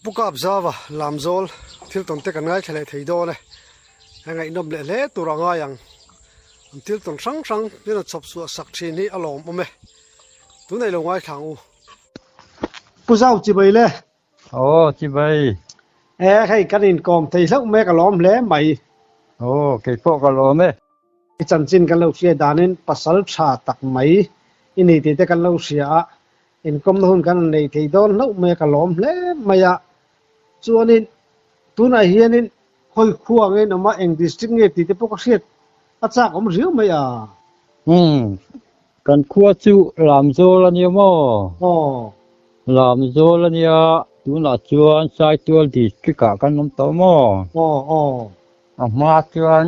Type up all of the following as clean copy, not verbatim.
Pu Kap Zava Lamzawl thil tawn te kan ngaithla leh thei dawn e. A ngaihnawm leh hle tur a ngai ang. An thil tawn hrang hrang min rawn chhawp chhuah sak thin hi a lawmawm e. Tunah i lo ngaithla ang u. Pu Zau chibai le. Aw chibai. E hei kan inkawm thei hlauh mai ka lawm hle mai. Aw kei pawh ka lawm e. I chanchin kan lo hria danin pasal tha tak mai i nei tih te kan lo hria a, inkawmna hun kan han nei thei dawn hlauh mai a ka lawm hle mai a. Chuanin tunah hianin khawi khua nge in awm a, eng district nge tih te pawh ka hriat a chak awm riau mai a. Umm, kan khua chu Lamzawl a nia maw? Aw. Lamzawl a nia, tunah chuan Saitual district ah kan awm tawh maw? Aw, aw. A hma chuan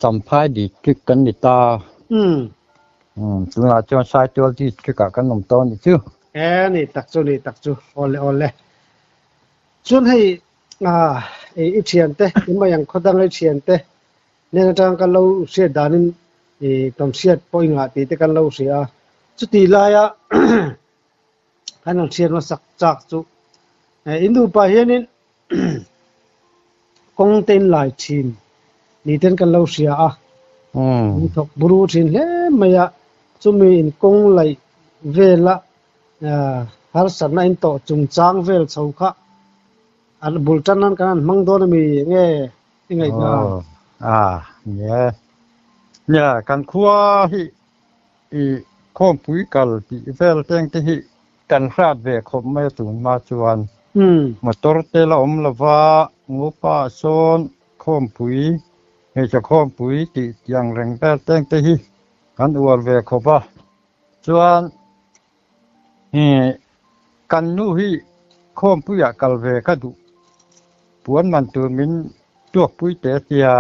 Champhai district kan ni ta. Umm. Umm, tunah chuan Saitual district ah kan awm tawh a nih chu. E, ni tak chu, ni tak chu. Awle, awle. Chuan hei, ah, i thiante, i mai ang khaw dang i thiante nen atang kan lo hriat danin i tawmhriat pawh i ngah tih te kan lo hria a. Chutih laia kan han hriat hmasak chak chu in nupa hianin Kawng te in lai thin ni ten kan lo hria a, an thawk buru thin hle mai a, chumi in kawng laih vela harsatna in tawh chungchang vel chho kha an bul tan nan kan han hmang dawn ami enge i ngaihna? A nia, nia kan khua hi i khawmpui kal tih vel teng te hi Kan hrat ve khawp mai a tun hma chuan motor te la awm lova Ngopa sawn khawmpui hmeichhe khawmpui tih tiang reng vel teng te hi kan uar ve khawp a chuan kan nu hi khawmpuiah kal ve ka duh puan man tur min tuakpui teh a tia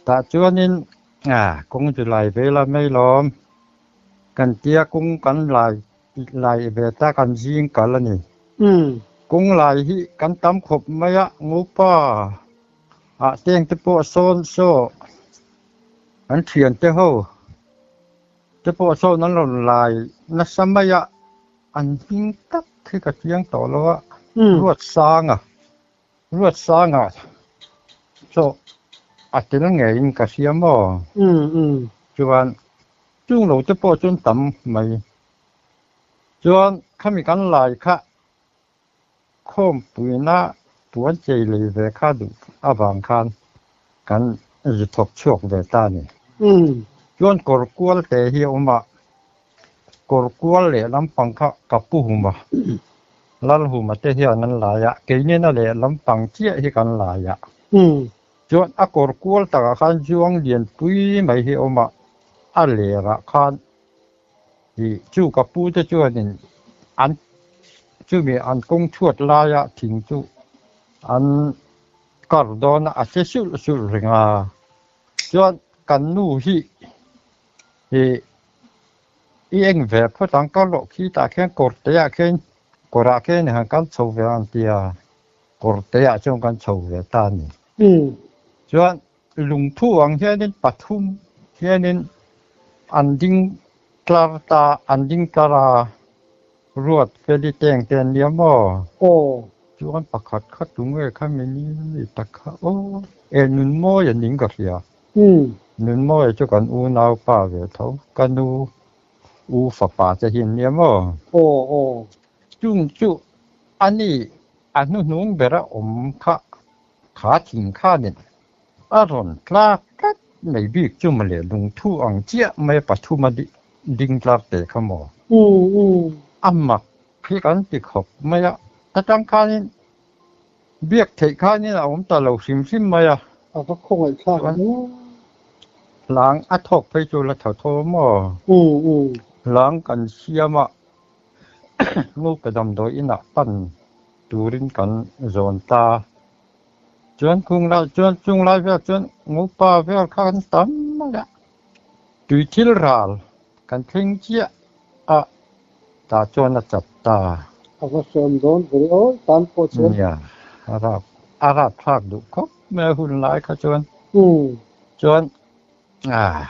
tah chuanin kawng chu lai ve la mai lawm. Kan tia kung kan lai lai ve ta kan zing kal a ni. Kung lai hi kan tam khawp mai a, Ngopa ah teng te pawh sawn saw an thian te ho te pawh sawn an rawn lai nasa mai a, an hming tak hi ka chiang tawh lo a, Ruatsanga Ruatsanga chaw a tel ngeiin ka hria maw? Chuan chung lo te pawh chuan tam mai. Chuan khami kan lai kha khawmpuina puan chei lei ve kha duh avang khan kan ri thawk chhuak ve ta a ni. Chuan kawr kual te hi a awm a, Kawr kual leh lampang kha ka pu hum a, Lalhuma te hian an lai a, keinena leh lampang chiah hi kan lai a. Chuan a kawr kual takah khan zuang lianpui mai hi a awm a, a lerah khan ih chu ka pu te chuanin an chumi an kawng chhuat laia thing chu an kar dawn a, a che sulh sulh reng a. Chuan kan nu hi Ih, i eng ve phawt ang ka lawh khi tah khian kawr te ah khian kawr ah khian han kal chho ve ang tia kawr te ah chuan kan chho ve ta a ni. Chuan lungthu ang hianin pathum hianin an ding tlar ta an ding tlar a ruat feli teng te an nia maw? Chuan pakhat kha tunge kha mi ni tak kha aw e nunmawi a ning ka hria. Nunmawi chu kan unau pa ve tho, ka nu u fapa che hi an nia maw? Aw aw. Chung chu a ni a hnuhnung bera awm kha kha thing khanin a rawn tlak tlat mai bik chu mawle lungthu ang chiah mai pathum a ding tlar teh kha maw? A mak hi kan ti khawp mai a, atang khanin Biak theih khanin a awm ta lo hrim hrim mai a. A va khawngaih thlak hle. Hlang a thawk phei chu la tho tho maw? Hlang kan siam a, Ngupa damdawi inah pan turin kan zawn ta. Chuan kung lai chuan chung lai vel chuan Ngupa vel kha kan tam mai a, tui thil ral kan thleng chiah a. Tah chuan a chat ta. A va hriam dawn ve awi tan pawh chuan. Nia, a rap a rap thlak duh khawp mai a hun lai kha chuan. Chuan ah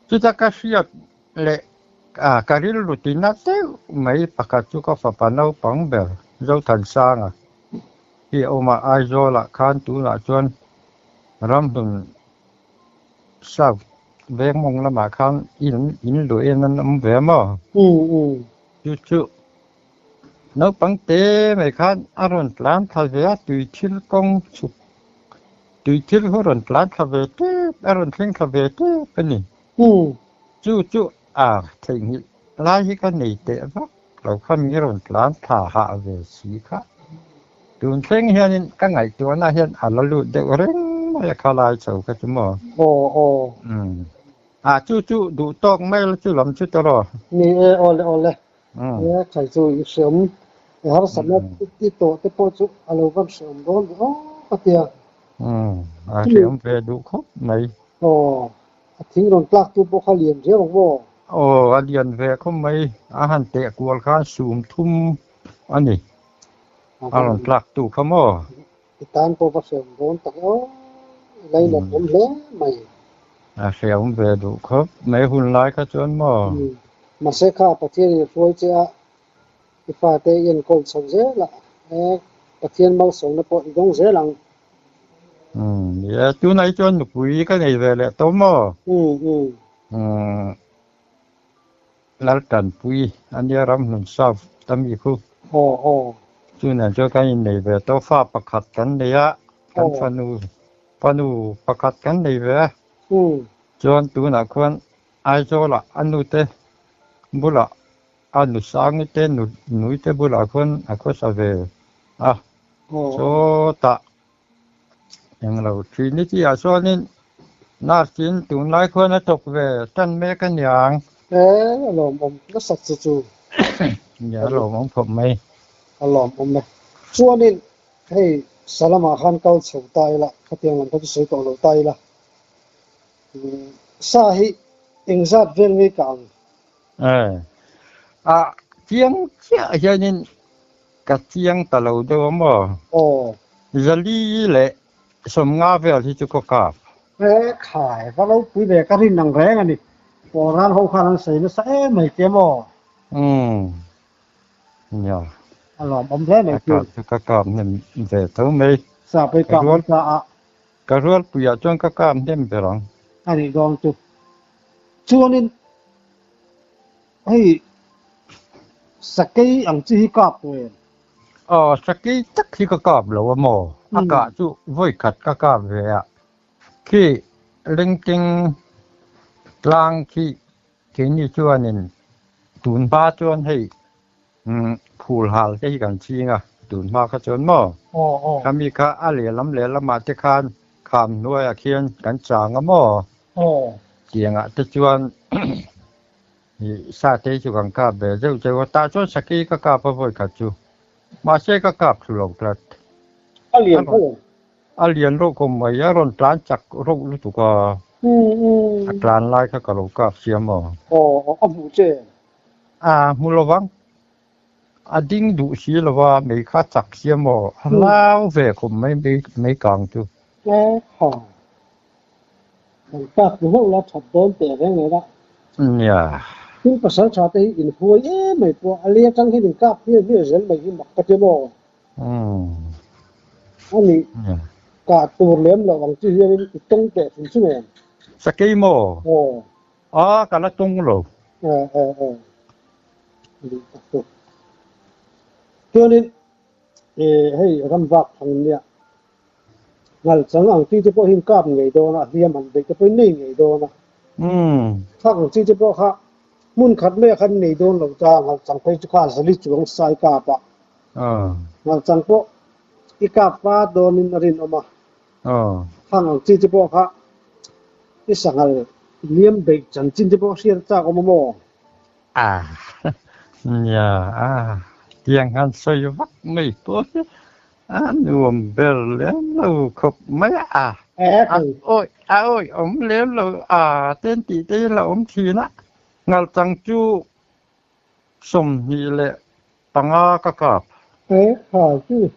chuta ka hriat leh A, ka rilru tina deuh mai pakhat chu ka fapa naupang ber Zothansanga hi a awm a, Aizawlah khan tunah chuan Ramhlun South Vengmawng lamah khan in in luahin an awm ve a maw? Chu chu naupang te mai khan a rawn tlan thla ve a, tui thil kawng chhuk tui thil hu rawn tlan thla ve tep a rawn thleng thla ve tep a ni. Chu chu a theihnghilh lai hi ka nei teh vak lo kha mi rawn tlan thla hah ve si kha. Tun thleng hianin ka ngaihtuahna hian a la lut deuh reng mai a kha lai chho kha chu maw? Aw aw. Umm. A chu chu duh tawk mai la chu lam chu ta rawh. Ni e, awle awle. E khai chu i hreawm i harsatna i tawh te pawh chu a lo van hreawm dawn ve aw ka tia. Umm a hreawm ve duh khawp mai. Aw a thing rawn tlak tu pawh kha lian riau ang maw? Aw a lian ve khawp mai a han teh kual khan sum thum a ni. A rawn tlak tu kha maw? I tan pawh va hreawm dawn tak e aw, i lainat awm hle mai. A hreawm ve duh khawp mai hun lai kha chuan maw? Mahse kha Pathian in hruai che a, i fate i enkawl chho zel a, Pathian malsawmna pawh i dawng zel ang. Nia, tunah hi chuan nupui ka nei ve leh tawh maw? Laltanpui a nia Ramhlun South ta mi khu. Aw aw. Chu nen chuan kan innei ve tawh fa pakhat kan nei a, kan fanu fanu pakhat kan nei ve a. Chuan tunah khuan Aizawlah a nute bulah a nu Sangi te nu nui te bulah khuan a khawsa ve a. Sawtah Englo Trinity ah chuanin nurse in tunlai khuan a thawk ve tan mek a niang. E, a lawmawm nasat che chu. Nia, a lawmawm khawp mai. A lawmawm e. Chuanin hei Salamah khan kal chho ta ila, khatiang lam kha chu sawi tawh lo ta ila. Sa hi engzat vel ngei ka ang? E, a chiang chiah hianin Ka chiang ta lo deuh a maw? Aw. Zali leh sawmnga vel hi chu ka kap. E khai, va ropui ve ka rin ang reng a ni. Pawlral ho khan an sawi nasa em mai che maw? Umm. Nia. A lawmawm hle mai chu. Ka kap chu ka kap hnem ve tho mai. Sa pawh i kap nasa a. Ka rualpuiah chuan ka kap hnem ber ang. A nih dawn chu. Chuanin Hei sakei ang chi hi kap tawh em? Aw, sakei tak hi ka kap lo a maw? A kah chu vawi khat ka kap ve a. Khi lengteng tlang khi keini chuanin tun hma chuan hei phul hal te hi kan ching a, tun hma kha chuan maw? Khami kha a lehlam lehlamah te khan kham hnuaiah khian kan chang a maw? Tiangah te chuan Sa te chu kan kap ve zeuh zeuh a, tah chuan Saki ka kap a vawi khat chu. Mahse ka kap thlu lo tlat. A lian tho em? A lian reuh khawp mai, a rawn tlan chak reuh lutuk a. A tlan lai kha ka lo kap sia maw? Aw, a hmuh che em? A hmu lo vang. A ding duh si lo va, mei kha chak sia maw? A hlau ve khawp mai mei kang chu. E ha. Kan kap ni hlauh la that dawn teh reng reng a. Nia. Tin pasal tha te hi in huai em mai pawh a lei atang hian in kap hmiah hmiah zel mai hi mak ka ti maw? A nih kah tur lem loh ang chi hianin i tawng teh hrim hrim em? Sakei maw? Aw. A ka la tawng lo. Aw aw aw. Nih tak chu. Chuanin hei ramvak thang nia Ngalchang ang chi te pawh hian kap ngei dawn a, hliam han beih te pawhin nei ngei dawn a. Thak ang chi te pawh kha hmun khat mai a khan nei dawn lo ta, ngalchang phei chu kha zali chuang sai kap a. Ngalchang pawh i kap va dawnin a rinawm a. Thak ang chi te pawh kha i sanghal hliam beih chanchin te pawh hriat a chak awm a maw? A, nia a, tiang han sawi vak mai pawh hi A nuam ber lem lo khawp mai a. A awi a awi awm lem lo a ten tih te hi la awm thin a. Ngalchang chu 25 ka kap. E ha chu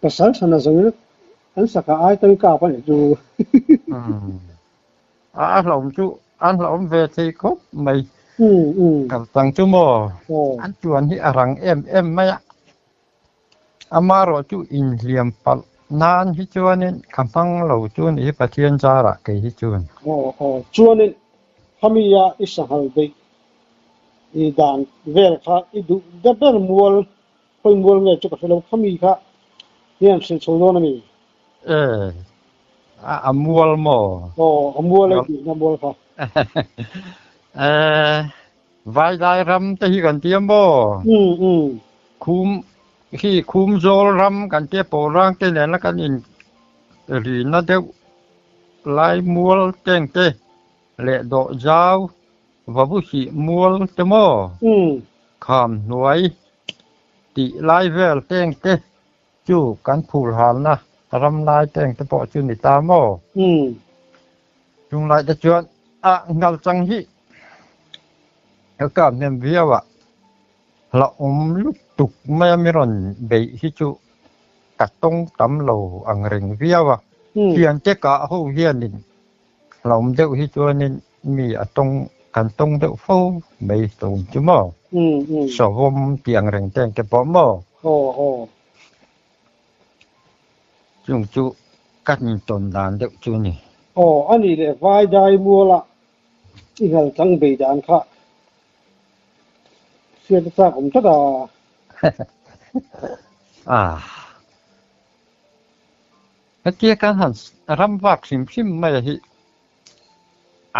pasal thana zawng an saka ai tawng kap a nih chu. A hlawm chu An hlauhawm ve thei khawp mai. Kal tang chu maw an tuan hi a rang em em mai a. Amaherawh chu inhliam palh nan hi chuanin ka hmang lo chu ni hi Pathian zarah kei hi chuan. Aw aw chuanin khami a i sanghal beih i dan vel kha i duh da ber mual khawi mual nge chu ka hre lo khami kha hian hrilh chho dawn a mi? E a a mual maw? Aw a mual a i tihna mual kha. E Vailai ram te hi kan tia maw? Um um. Khum hi khum zawl ram kan tia pawh rang te nena kan in rina deuh lai mual teng te leh dawh zau vavu hih mual te maw? Um. Kham hnuai tih lai vel teng te chu kan phul halna ram lai teng te pawh chu ni ta maw? Um. Chung lai te chuan a ngal chang hi ka kap hnem viau a, hlauhawm lutuk mai a mi rawn beih hi chu ka tawng tam lo ang reng viau a, thiante kah ho hianin hlauhawm deuh hi chuanin mi a tawng kan tawng deuh fo mai tawng chu maw, sawvawm tih ang reng te ang te pawh maw. Chung chu ka intawn dan deuh chu a ni. Aw, a nih leh vai dai muala i ngal chang bei dan kha hriat a chak awm tlat a. Ah. Hetia kan han ram vak hrim hrim mai a hi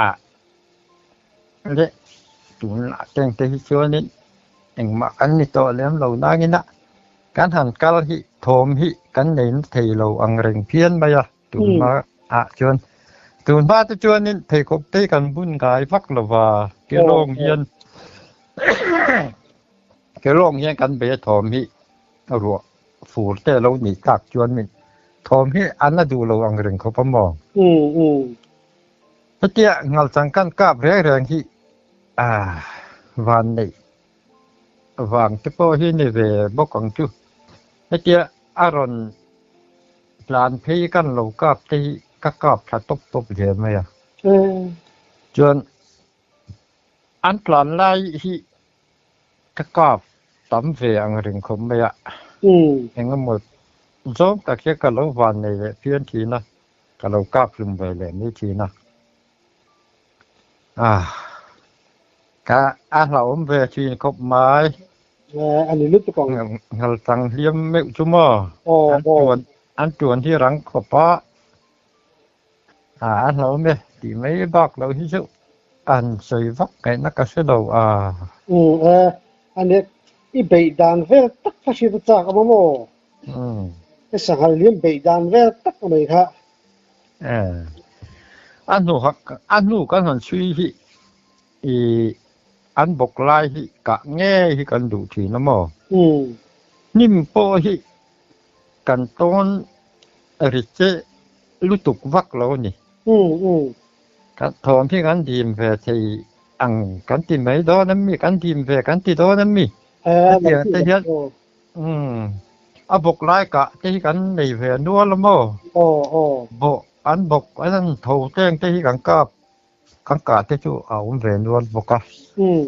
a leh tunah tengte hi chuanin engmah kan ni tawh lem lo nangin a kan han kal hi thawm hi kan nei na thei lo ang reng phian mai a tunhma ah chuan tunhma te chuanin pheikhawk te hi kan bun ngai vak lo va kelawng hian kelawng hian kan bei a thawm hi ruah fur te lo nih tak chuan min thawm hi an la duh lo ang reng khawp a maw? Hetia ngalchang kan kap reng reng hi van neih vang te pawh hi ni ve bawk ang chu. Hetia a rawn tlan phei kan lo kap te hi ka kap thla tawp tawp hle mai a. Chuan an tlan lai hi Ka kap tam ve ang ring khawp mai a, engemaw zawng tak hian ka lo van nei leh phian thin a, ka lo kap hlum ve leh mai thin a. Ah, ka a hlauhawm ve thin khawp mai. A ni lutuk ang. Ngal tang hliam meuh chu maw? An tuan an tuan hi rang khawp a. A hlauhawm e tih mai bak lo hi chu an sawi vak ngaihna ka hre lo a. Umm e, a nek i beih dan vel tak kha hriat a chak a maw? I sanghal liam beih dan vel tak mai kha. E, a hnu a hnu kan han chhui hi i an bawk lai hi kah ngei hi kan duh thin a maw? Hnim pawh hi kan tawn ri che lutuk vak lo a ni. Kan thawm hi kan dim ve thei ang kan ti mai dawn a mi, kan dim ve kan ti dawn a mi. Hetiang te hian a bawk lai kah te hi kan nei ve nual a maw? Bawh an bawk an han tho teng te hi kan kap kan kah te chu a awm ve nual bawk a.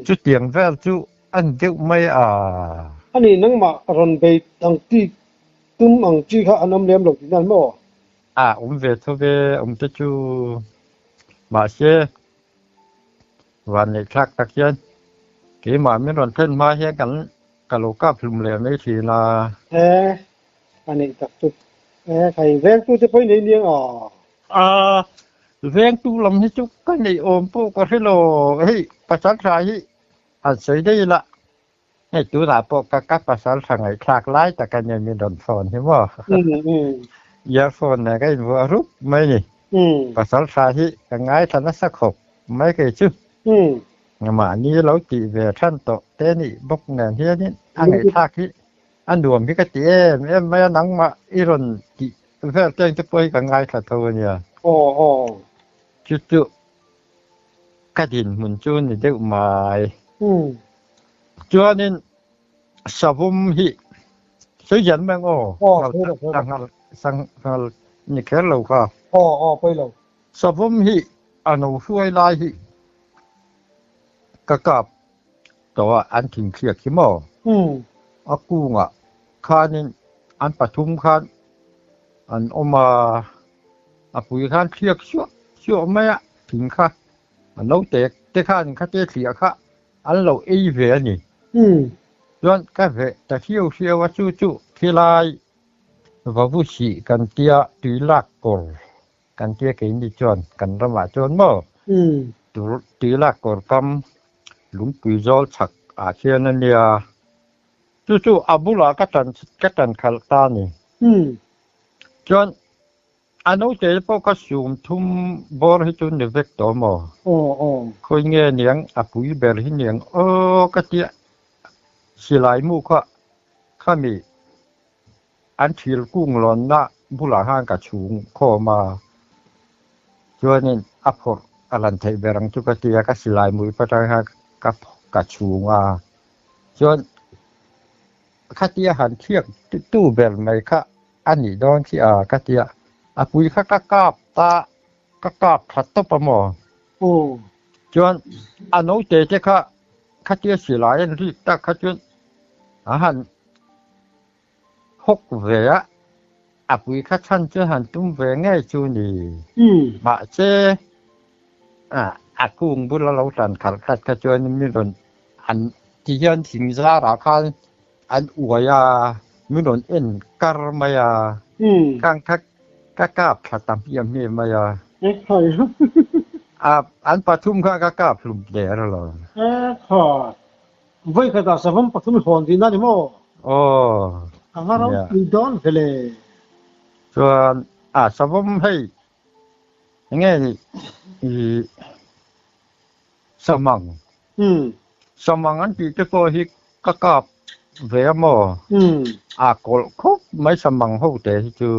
Chutiang vel chu a ni deuh mai a. A ni nangmah rawn bei ang ti tum ang chi kha an awm lem lo tih nan maw? A awm ve tho ve awm te chu mahse vanneih thlak tak hian keimah min rawn thlen hma hian kan ka lo kap hlum leh mai thin a. E a neih tak chu e khai vengtu te pawh i nei niang a. A vengtu lam hi chu ka neih awm pawh ka hre lo hei pasal tha hi an sawi daih ila hei tunah pawh ka ka pasal tha ngaihthlak lai tak a nia min rawn phone hi maw earphone nen ka invuah rup mai ni pasal tha hi ka ngaithla nasa khawp mai kei chu mahni lo tih ve than tawh te nih bawk nen hianin a ngaihthlak hi a nuam hi ka ti em em mai a nangmah i rawn tih vel teng te pawh hi ka ngaithla tho a nia. Aw aw. Chu chu ka dinhmun chu ni deuh mai. Chuanin savawm hi sawi hian mai ang aw. Aw sawi lo sawi lo. Sanghal sanghal ni kher lo kha. Aw aw pawi lo. Savawm hi a no hruai lai hi. Ka kap tawh a an thing thliak hi maw? A kungah khanin an pathum khan an awm a, a pui khan thliak suah suah mai a, thing kha a no te te khan khate thliah kha an lo ei ve a ni. Chuan ka veh ta hriau hriau a chu chu khilai vavu sih kan tia tui lak kawr Kan tia keini chuan kan ramah chuan maw tuilak kawr kam lungpui zawl chhak ah khian a nia. Chu chu a bulah ka tan ka tan khalh ta a ni. Chuan a naute pawh kha sum thum bawr hi chu ni vek tawh maw? Khawi nge niang a pui ber hi niang aw ka tia silai mu kha khami An thil kung lawnna bulah khan ka chhung khawm a, chuanin a phawrh a lan theih ber ang chu ka ti a, ka silai mui patang khan ka ka chhung a, chuan khatia han thiak tu ber mai kha a nih dawn khi a ka ti a, a pui kha ka kap ta, ka kap tha tawp a maw? Chuan a naute te kha khatia silai an rik tak kha chuan a han Hawk ve a, a pui kha chhan chu han tum ve ngei chu ni. Mahse, a kung bula lo tan khalh khat kha chuan min rawn an ti hian thing zarah khan an uai a, min rawn en kar mai a, khang kha ka kap thla ta hmiah hmiah mai a. An pathum kha ka kap hlum der alawm. Vawi khatah savawm pathum i hawn dihna ni maw? Aw. A va ropui dawn ve le. Chuan a savawm hei enge i samang. Samang an tih te pawh hi ka kap ve a maw? A kawlh khawp mai samang ho te hi chu.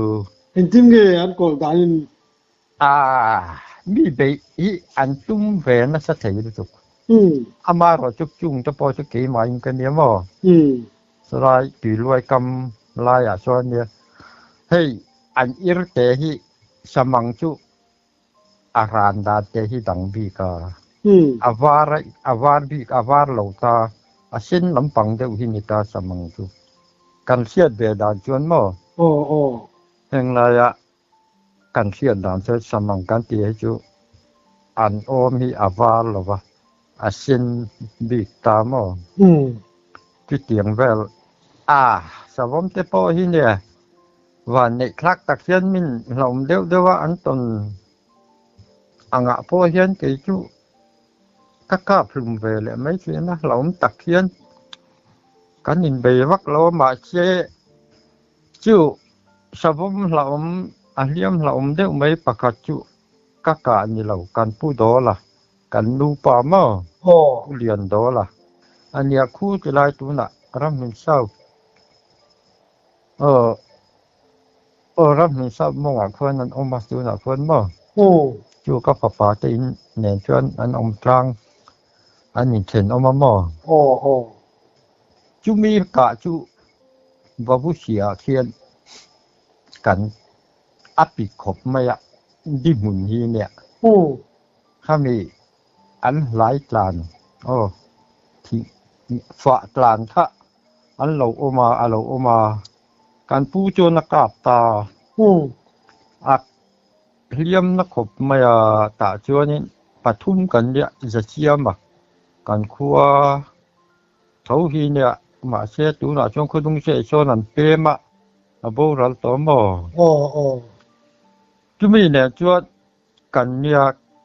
Engtin nge an kawlh danin? A mi beih hi an tum ve nasa thei lutuk. Amaherawh chu chung te pawh chu keimahin ka nia maw? Chulai tuiluai kam laiah chuan nia hei an ir te hi samang chu a ran dan te hi dang bik a, a var a var bik a var lo ta a sen lampang deuh hi ni ta samang chu. Kan hriat ve dan chuan maw? Heng laia Kan hriat dan chuan samang kan tih hi chu an awm hi a var lo va, a sen bik ta maw? Chutiang vel a savawm te pawh hi nia van neih thlak tak hian min hlauhawm deuh deuh a an tawn angah pawh hian kei chu ka kap hlum ve leh mai thin a, hlauhawm tak hian kan inbei vak lo a mahse Chu savawm hlauhawm a hliam hlauhawm deuh mai pakhat chu ka kah ni lo, kan pu dawl a, kan nupa maw? Pu Lian dawl a, a nia khu ti lai tunah Ramhmun South aw aw Ramhmun South mawngah khuan an awm a tunah khuan maw? Chu ka fapa te in nen chuan an awm tlang an inthenawm a maw? Chumi kah chu Vavusia khian kan a pik khawp mai a, di hmun hi nia. Khami an hlai tlan aw thih fah tlan kha an lo awm a, a lo awm a, kan pu chuan a kap ta. A hliam na khawp mai a, tah chuanin pathum kan nia za chiam a, kan khua. Tho hi nia, mahse tunah chuan khawdung se sawn an pem a, a boral tawh maw? Aw aw. Chumi nen chuan kan nia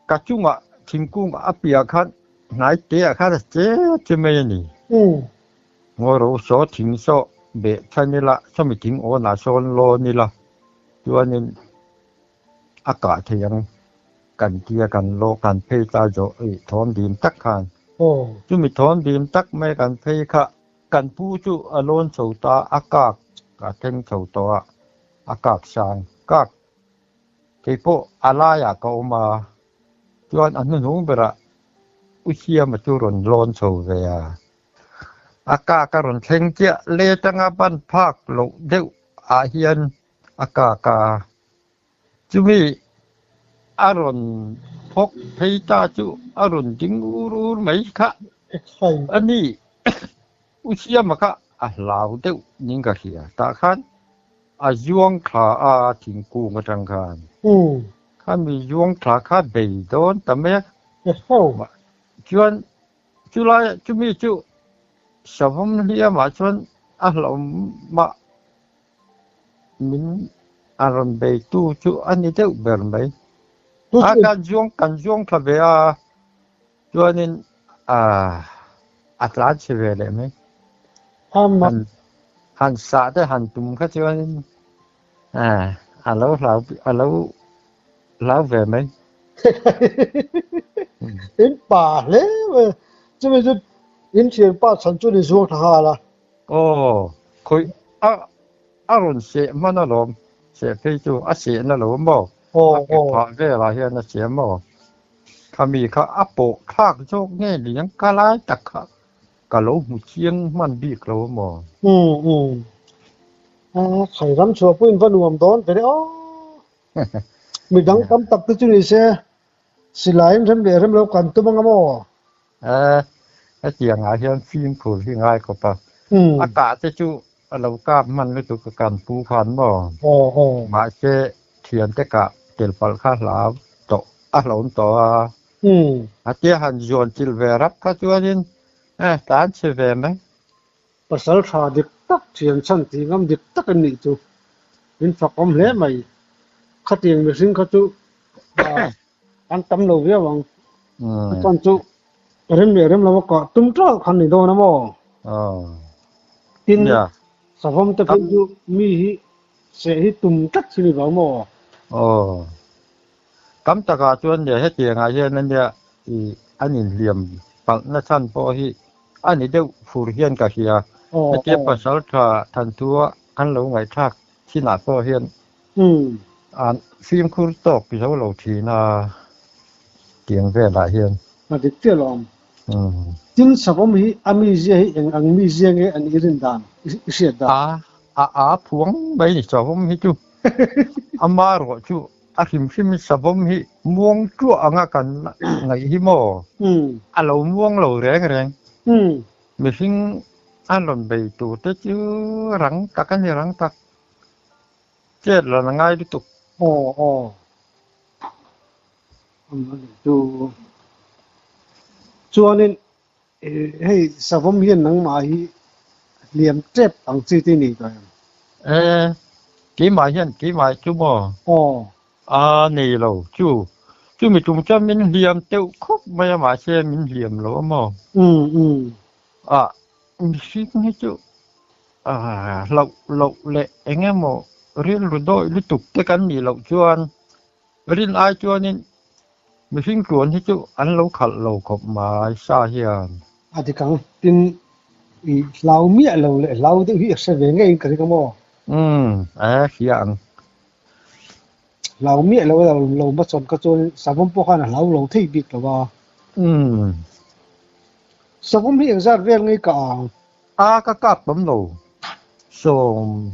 ka chungah thingkung a piah khan hnai te ah khan a che che mai a ni. Ngaw ro saw thing saw beh than ila, sawmi thing awnah sawn lawn ila chuanin a kah thei ang kan tia kan lawk kan phei ta zawh ih thawm dim tak khan chumi thawm dim tak mai kan phei kha kan pu chu a lawn chho ta a kak a thleng chho tawh a a kak sang kak kei pawh a laiah ka awm a chuan a hnuhnung berah u Siama chu rawn lawn chho ve a a kak a rawn thleng chiah let anga ban phak loh deuh ah hian a kak a, chumi a rawn phawk phei ta chu a rawn ding ur ur mai kha. Ekhai. Ani U Siama kha a hlau deuh ning ka hria. Tah khan a zuang thla a thingkung atang khan. Khami zuang thla kha bei dawn ta mai a. Chuan chulai chumi chu savawm hliamah chuan a hlauh mah min a rawn beitu chu a ni deuh ber mai. A kan zuang kan zuang thla ve a. Chuanin a tlan chhe ve leh mai. Han han sah te han tum kha chuanin a lo hlau a lo hlau ve mai. In pa hle mai. Chumi chu in thian pa chhan chu ni zuang tha nghal a. Aw, khawi a a rawn seh hman alawm. Seh phei chu a sehna lo maw? A ke phah velah hian a seh maw? Khami kha a pawh thlak zawk nge ni ang ka lai tak kha ka lo hmu chiang hman bik lo maw? Umm umm. A khai ram chhuah pawhin va nuam dawn ve le aw. Midang tam tak te chu ni se silaiin rem leh rem lo kan tum anga maw? E, hetiang ah hian fimkhur hi ngai khawp a. A kah te chu a lo kap hman lutuk a kan pu khan maw? Mahse thiante kah tel palh kha hlau tawh a hlawm tawh a. A tia han zuan chilh ve rap kha chuanin e tlan chhe ve mai. Pasal tha dik tak thian chhan tih ngam dik tak an nih chu min fakawm hle mai. Khatiang mihring kha chu an tam lo viau ang. Chuan chu rem leh rem lova kah tum teuh khan ni dawn a maw? Tin, savawm te phei chu mi hi seh hi tum tlat hi ni lo maw? Aw. Tam takah chuan nia hetiangah hian ania i an inhliam palhna chhan pawh hi a ni deuh fur hian ka hria. Hetia pasal tha thanthua kan lo ngaihthlak thinah pawh hian an fimkhur tawk zo lo thin a tiang velah hian. A dik chiah lo ang. Tin savawm hi a mizia hi eng ang mizia nge an i rin dan, i hriat dan? A a a phuang mai ni savawm hi chu. Ama erawh chu a hrim hrim in savawm hi muang tluah anga kan ngaih hi maw? A lo muang lo reng reng. Mihring an rawn bei tur te chu rang tak a ni rang tak. Chet ran a ngai lutuk. Aw aw. Chu chuanin hei savawm hian nangmah hi hliam tep ang chi te ni tawh em? E, keimah hian keimah chu maw? Aw. A nei lo chu. Chumi tum chuan min hliam teuh khawp mai a mahse min hliam lo a maw? Um um. A mihring hi chu a hlauh loh leh eng emaw rilru dawih lutuk te kan nih loh chuan Rin ai chuanin mihring tluan hi chu an lo khalh lo khawp mai sa hian. A dik ang, tin i hlau miah lo leh hlau deuh hi a hre ve ngei in ka ring a maw? Umm, a hria ang. Hlau miah lo lo lo hmachhawn kha chuan savawm pawh khan a hlau lo thei bik lo a. Umm. Savawm hi engzat vel ngei ka ang? A ka kap tam lo. Sawm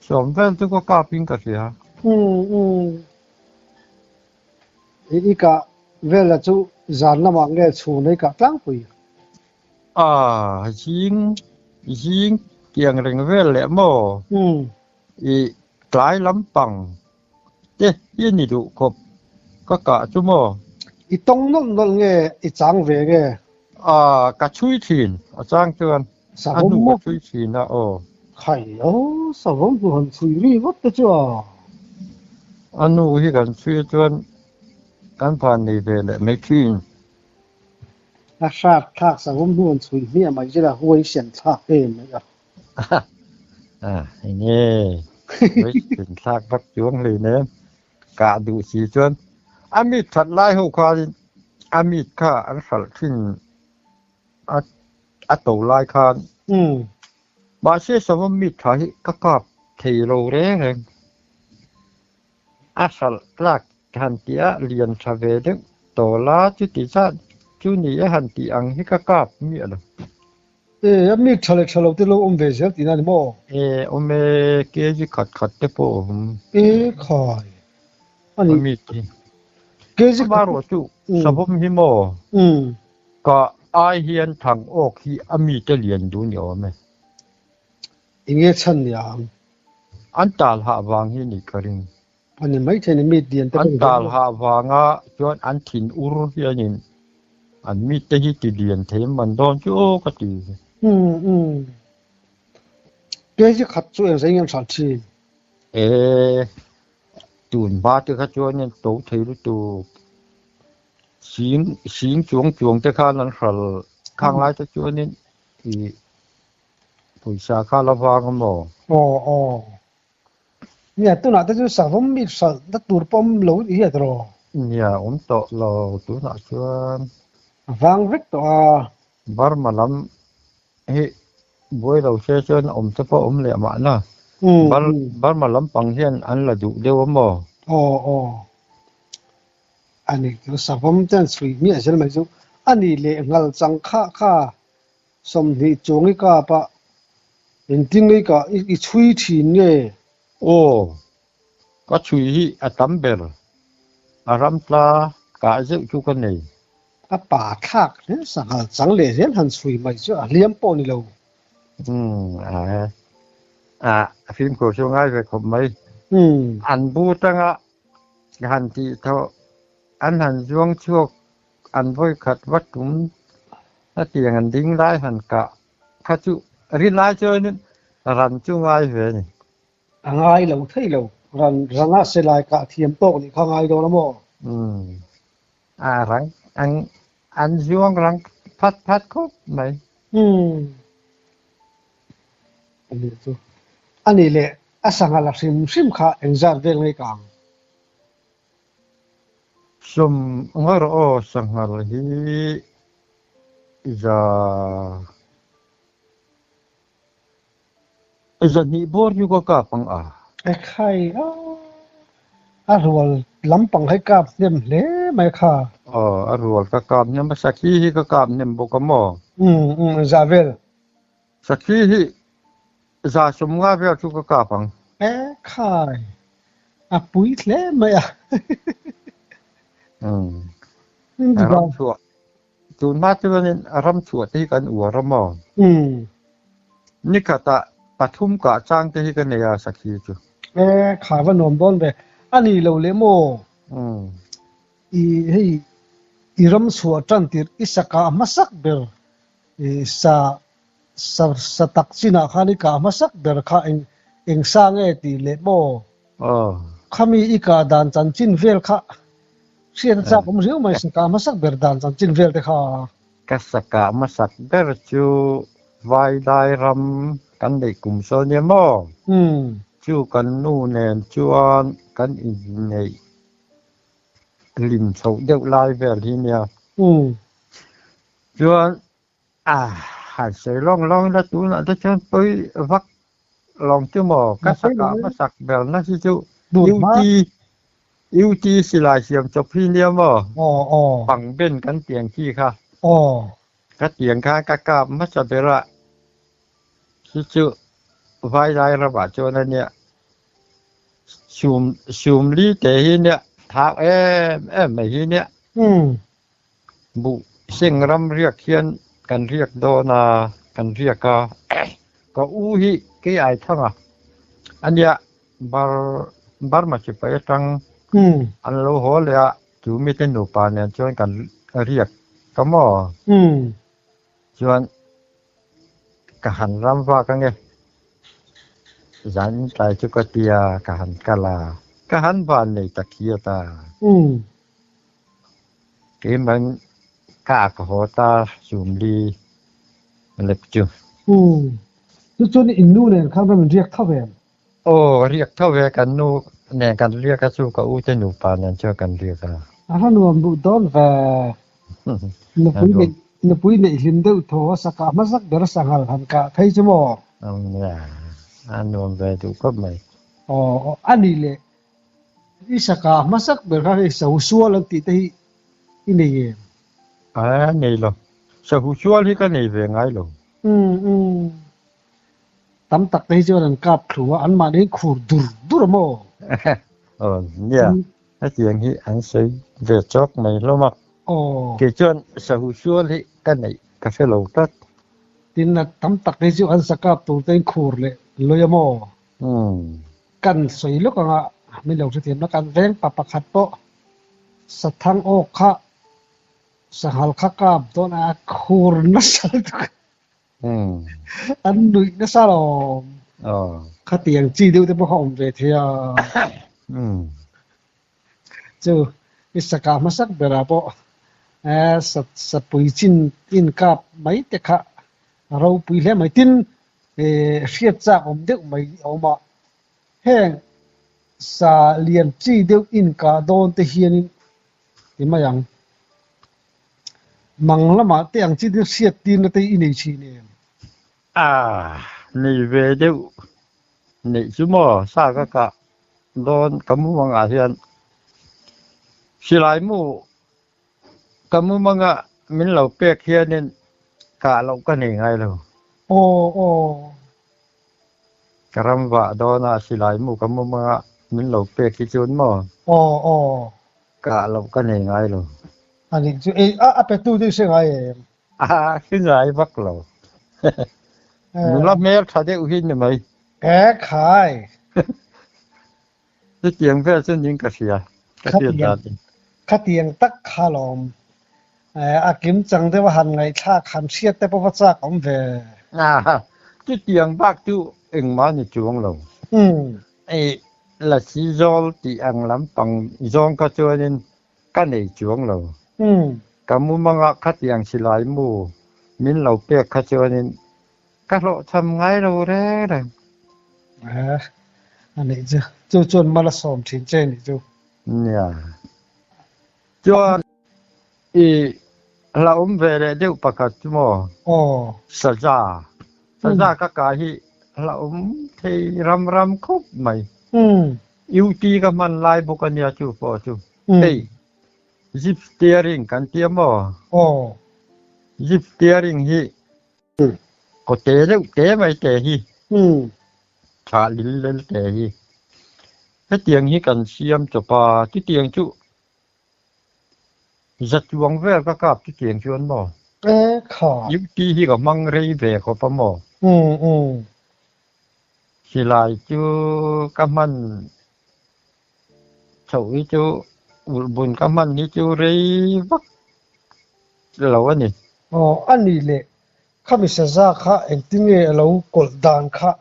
Sawm vel chu ka kap in ka hria. Umm umm. I i kah vel a chu zan lamah nge chhun a i kah tlangpui? Ah zing zing tiang reng vel leh maw? Umm. I tlai lampang te hi a ni duh khawp ka kah chu maw? I tawng nawlh nawlh nge i chang ve nge? Ah ka chhui thin a chang chuan. A Savawm hnu ka maw? chhui thin a aw. Khai aw, savawm hnu han chhui ri vat te chu a. A nu hi kan chhui chuan kan van nei ve leh mai thin. A hrat thlak savawm hnu han chhui hmiah mai zela huai sian thlak em mai a. A enge huai sian thlak vak chuang hleinem kah duh si chuan a mit that lai ho khanin a mit kha an hralh thin a a to lai khan mahse savawm mi tha hi ka kap thei lo reng reng a hralh tlak han tih a lian tha ve deuh tawh la chuti zat chu ni e han tih ang hi ka kap miah lo. E a mi tha leh tha lo te lo awm ve zel tihna a ni maw? E awm e kg khat khat te pawh a awm. E khai a ni. A mi te. Amarawh chu savawm hi maw? Ka. Ai hian thang awk hi a mite lian duh ni awm e. Enge chhan ni ang? An tal hah vang hi nih ka ring. A ni maithei ni mi lian te An tal hah vanga chuan an thin ur hianin an mite hi ti lian thei man dawn chu aw ka ti. Um um. Kg khat chu eng zai nge an hralh thin? E tun hma te kha chuanin to thei lutuk. Sing sing chuang chuang te khan an hralh khang lai te chuanin i pawisa kha la vang a maw? Aw aw. Nia tunah te chu savawm mi hralh na tur pawh awm lo i hiat rawh. Nia awm tawh lo tunah chuan. A vang vek tawh a. Burma lam hi buai lo se chuan awm te pawh awm leh mahna. Burma lampang hian an la duh deuh a maw? Aw aw. A ni chu savawm te an chhui hmiah zel mai chu. A ni leh nghal chang kha kha 20 chuang i kap a, engtin nge ka i chhui thin nge? Aw, ka chhui hi a tam ber, a ram tla kah zeuh chu ka nei. A pa thlak hle sanghal chang leh zel han chhui mai chu a hliam pawh ni lo. Umm a, a fimkhur chu ngai ve khawp mai. An bu tanga han tih thawh an han zuang chhuak An vawi khat va tum a tiang an ding lai han kah kha chu rin lai chuanin ran chu ngai ve a ni. A ngai lo thei lo, ran rana silai kah thiam tawk nih kha ngai dawn a maw? Umm, a rang an an zuang rang phat phat khawp mai. Umm, a nih chu. A nih leh a sangha la hrim hrim kha engzat vel ngei ka ang? Sum ngar aw sanghal hi za zahnih bawr chu ka kap ang a. Ekhai a, a rual lampang hi kap hnem hle mai kha. Aw, a rual ka kap hnem a, sakhi hi ka kap hnem bawk a maw? Umm umm, za vel. Sakhi hi za 50 vel chu ka kap ang. Ekhai, a pui hle mai a. Umm, ram chhuah, tun hma chuanin ram chhuah te hi kan uar a maw? Umm. Nikhatah pathum kah chang te hi ka nei a sakhi chu. Ekhai, va nuam dawn ve. A ni lo leh maw? Umm. I hei, i ram chhuah tan tirh i saka hmasak ber I sa sa sa tak chinah khan i kah hmasak ber kha eng eng sa nge tih leh maw? Aw. Khami i kah dan chanchin vel kha hriat a chak awm riau mai sa kah hmasak ber dan chanchin vel te kha. Ka sa kah hmasak ber chu Vaidai ram kan neih kum sawn nia maw? Umm. Chu kan nu nen chuan kan inneih hlim chhoh deuh lai vel hi nia. Umm. Chuan a han sawi lawng lawng ila tunah te chuan pawi vak lawng chu maw ka sakah hmasak ber na hi chu UT UT silai siam chawp hi nia maw pang ben kan tiang khi kha ka tiang khan ka kap hmasa ber a khi chu Vailai ramah chuan a nia sum sum li te hi nia thau em em mai hi nia. Buh seng ram riak hian kan riak dawn a, kan riak a, ka u hi kei ai thang a, ania bar Burma sipai atang an lo haw leh a, chu mite nupa nen chuan kan riak ka maw? Chuan ka han ram vak ange, zan tlai chu ka tia ka han kal a, ka han van nei ta khiat a. Keiman ka ak haw ta Sumli lek chu. Umm. Chu chuan in nu nen khan ram in riak tho ve em? Aw, riak tho ve. Kan nu nen kan riak a chu ka u te nupa nen chuan kan riak a. A va nuam duh dawn ve. Nupui neih nupui neih hlim deuh thaw a sakah hmasak ber sanghal han kah phei chu maw? Nia, a nuam ve duh khawp mai. Aw, a nih leh I saka hmasak ber kha hei sahu sual an tih te hi i nei em? A nei lo. Sahu sual hi ka nei ve ngai lo. Umm umm. Tam tak te hi chuan an kap thlu a, anmahni hi khur dur dur a maw? Aw nia, hetiang hi an sawi ve chawk mai hlawm a. Aw. Kei chuan sahu sual hi ka neih ka hre lo tlat. Tin, a tam tak hi chu an sakap tur te in khur leh lui a maw? Kan sawi lawk anga min lo hrethiam a, kan veng pa pakhat pawh sathang awk kha sanghal kha kap dawn a khur nasa lutuk an nuih nasa lawm. Khatiang chi deuh te pawh kha awm ve thei a. Chu i saka hmasak berah pawh sapui chin inkap mai te kha a ropui hle mai. Tin, hriat chak awm deuh mai a awm a, heng sa lian chi deuh inkah dawn te hianin ti mai ang. Mang lamah te ang chi te hriat tirna te i nei thin em? A, nei ve deuh neih chu maw sa ka kah dawn ka mumangah hian silai mu ka mumanga min lo pek hianin kah loh ka nei ngai lo. Aw aw. Ka ram vah dawna silai mu ka mumanga min lo pek hi chuan maw. Aw aw. Kah loh ka nei ngai lo. A nih chu ei a a petu te i hre ngai em? A hre ngai vak lo. Nula hmel tha deuh hi ni mai. E khai. Chutiang vel chu ning ka hria. Ka hriat dan in. Khatiang tak kha lawm. A kim chang deuh a han ngaihthlak han hriat te pawh va chak awm ve. Chutiang bak chu engmah ni chuang lo. Ei lasi zawl tih ang lampang zawng kha chuanin Ka nei chuang lo. Ka mumanga khatiang silai mu min lo pek kha chuanin ka hlawhchham ngai lo reng reng. A nih chu. Chu chuan mal a sawm thin che nih chu. Nia. Chuan i hlauhawm ve leh deuh pakhat chu maw? Aw. Saza. Saza ka kai hi hlauhawm thei ram ram khawp mai. UT ka hman lai bawk a nia chu pawh chu. Hei zip steering kan tia maw? Aw. Zip steering hi kaw te deuh te mai te hi. Thlah lil lel te hi. Hetiang hi kan siam chawp a, chutiang chu za chuang vel ka kap chutiang chuan maw? E kha. UT hi ka hmang rei ve khawp a maw? Silai chu ka hman chhoh hi chu ulhbun ka hman hi chu rei vak lo a ni. Aw a ni le, khami saza kha engtin nge a lo kawlh dan kha?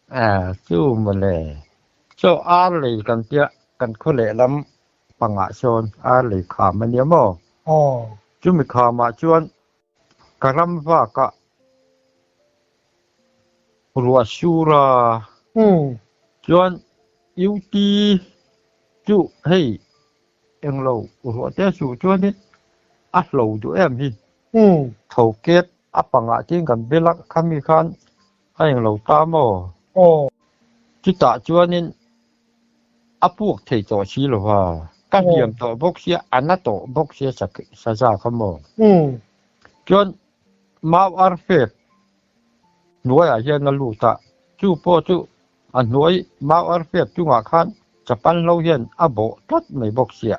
A chu mawle, chaw ar lei kan tia kan khaw lehlam pangah sawn ar lei kham a nia maw? Aw. Chumi khamah chuan ka ram vakah Ruah sur a chuan UT chu hei englo ruah te suh chuanin a hlo duh em hi. Tho kep a pangah tin kan bel a khami khan a englo ta maw? Chutah chuanin a puak thei tawh si lo va, ka hliam tawh bawk sia a na tawh bawk sia saza kha maw? Chuan Mau ar fek hnuaiah hian a lut a, chu pawh chu a hnuai mau ar fek chungah khan chapan hlo hian a bawh tlat mai bawk sia.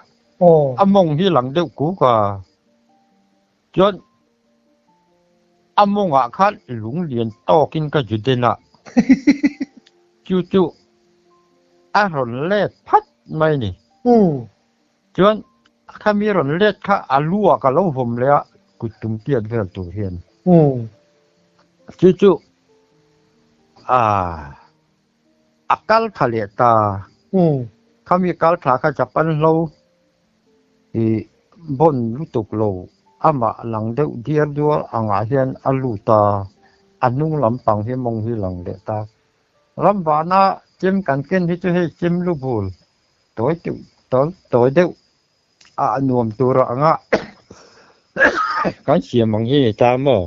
A mawng hi lang deuh kuk a, chuan a mawngah khan lung lian tawkin ka zu den a, chu chu a rawn let phat mai ni. Chuan khami rawn let kha a lu ah ka lo vawm leh a, kut tum tiat vel tur hian. Chu chu a kal tha leh ta. Khami kal tha kha Japan hlo i bawn lutuk lo amah lang deuh diar duar angah hian a lut a, a hnung lampang hi mawng hi lang leh ta. Ramvana chem kan ken hi chu hei chem lu bul Tawi deuh tawl tawi deuh a nuam tur anga kan siam ang hi ni ta maw?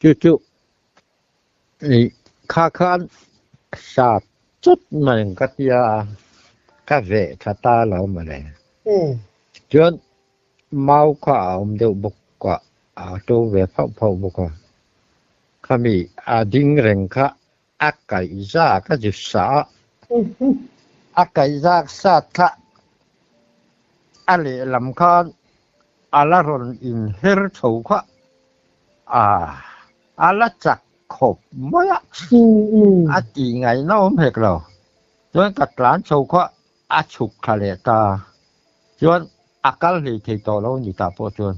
Chu chu i kha khan sat chut mai ang ka tia a, ka veh tha ta lo mawle. Chuan mau kha a awm deuh bawk a, a to ve phauh phauh bawk a. Khami a ding reng kha A kaihzak a zu sa a, a kaihzak sat kha a lehlam khan A la rawn inher chho kha a, a la chak khawp mai a, a tih ngaihna awm hek lo. Chuan ka tlan chho kha a chhuk thla leh ta. Chuan a kal hlei thei tawh lo ni tah pawh chuan.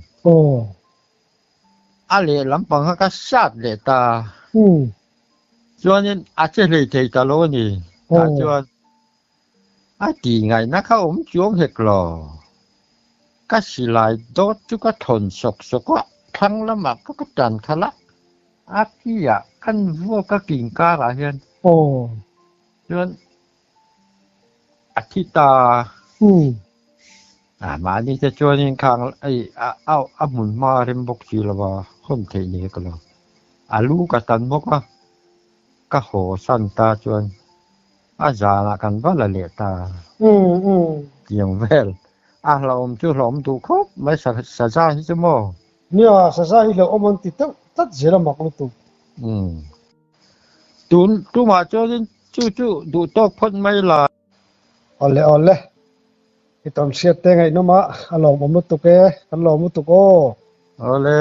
A lehlam pang kha ka sat leh ta. Chuanin a che hlei thei ta lo a ni tah chuan. A tih ngaihna kha awm chuang hek lo. Ka silai dawt chu ka thawn sawk sawk a, thlang lamah ka ka tan khalh a, a ki-ah kan vuak a king karah hian chuan a thi ta. A mahni te chuanin khang a hmun hma a rem bawk si lo va, hawn theih ni hek lo. A lu ka tan bawk a, ka haw san ta chuan a zanah kan va la leh ta. Tiang vel a hlauhawm chu hlauhawm duh khawp mai saza hi chu maw? Nia, saza hi hlauhawm an ti deuh tlat zel a mak lutuk. Tun tumah chuanin chu chu duh tawk phawt mai la. Awle awle, i tawn hriat te ngaihnawm a, a lawmawm lutuk e, kan lawm lutuk aw. Awle.